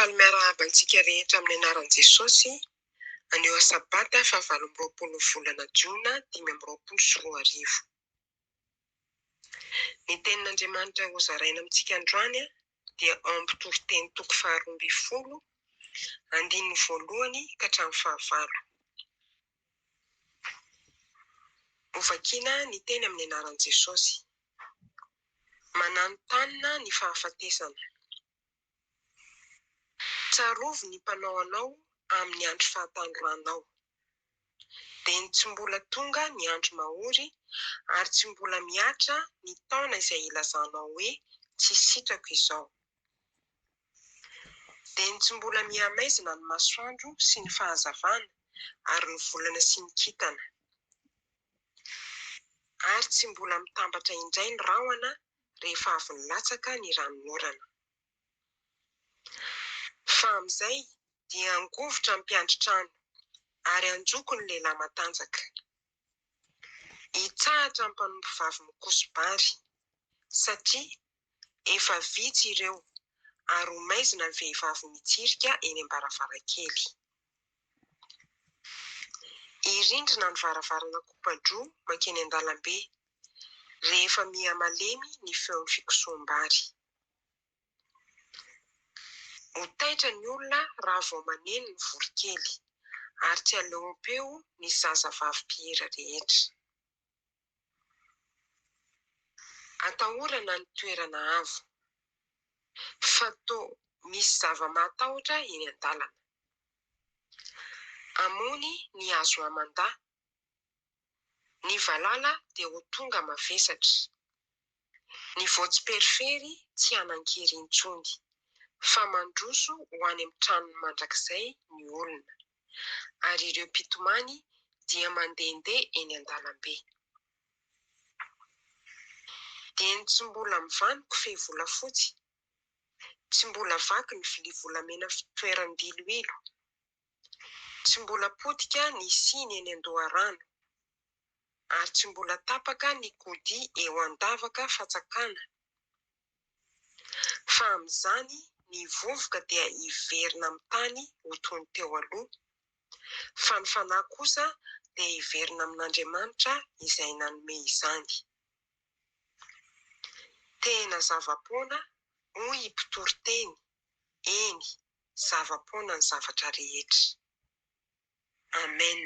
Faly miarahaba antsika rehetra amin'ny anaran'i Jesosy, anio Sabata faha 28 ny volana Jona 2025. Ny tenin'Andriamanitra hozaraina amintsika androany dia ao amin'ny Mpitoriteny toko faha 12, andininy voalohany ka hatramin'ny fahavalo. Hovakina ny teny amin'ny anaran'i Jesosy. Mananontanona ny fahafatesana. Tsarovy ny mpanao anao amin'ny andro fahatanoranao. Dia ny tsy mbola tonga ny andro mahory ary tsy mbola mihatra ny taona izay ilazanao hoe tsy sitrako izao. Dia ny tsy mbola mihamaizina ny masoandro sy ny fahazavana ary ny volana sy ny kintana. Ary tsy mbola mitambatra indray ny rahona rehefa avy nilatsaka ny ranonorana. Fa amin'izay dia hangovitra ny mpiandry trano ary hanjoko ny lehilahy matanjaka. Hitsahatra ny mpanompovavy mikoso-bary, satria efa vitsy ireo ary ho maizina ny vehivavy mitsirika eny am-baravarankely. Hirindrina ny varavarana kopa-droa mankeny an-dalambe, rehefa miha-malemy ny feon'ny fikosoham-bary. Ho taitra ny olona raha vao maneno ny voronkely, ary tsy aleom-peo ny zazavavy mpihira rehetra. Atahorana ny toerana avo, fa toa misy zava-mahatahotra eny an-dalana. Hamony ny hazo aman-dahy. Ny valala dia ho tonga mavesatra. Ny voatsiperifery tsy hanan-kery intsony, fa mandroso ho any amin'ny tranony mandrakizay ny olona, ary ireo mpitomany dia mandehandeha eny an-dalambe. Dieny tsy mbola mivaha ny kofehy volafotsy, tsy mbola vaky ny vilia volamena fitoeran-diloilo, tsy mbola potika ny siny eny an-doharano, ary tsy mbola tapaka ny kodia eo an-davaka fatsakana. Fa amin'izany ny vovoka dia hiverina amin'ny tany ho toy ny teo aloha, fa ny fanahy kosa dia hiverina amin'Andriamanitra izay nanome izany. Tena zava-poana, hoy i Mpitoriteny, eny, zava-poana ny zavatra rehetra. Amen.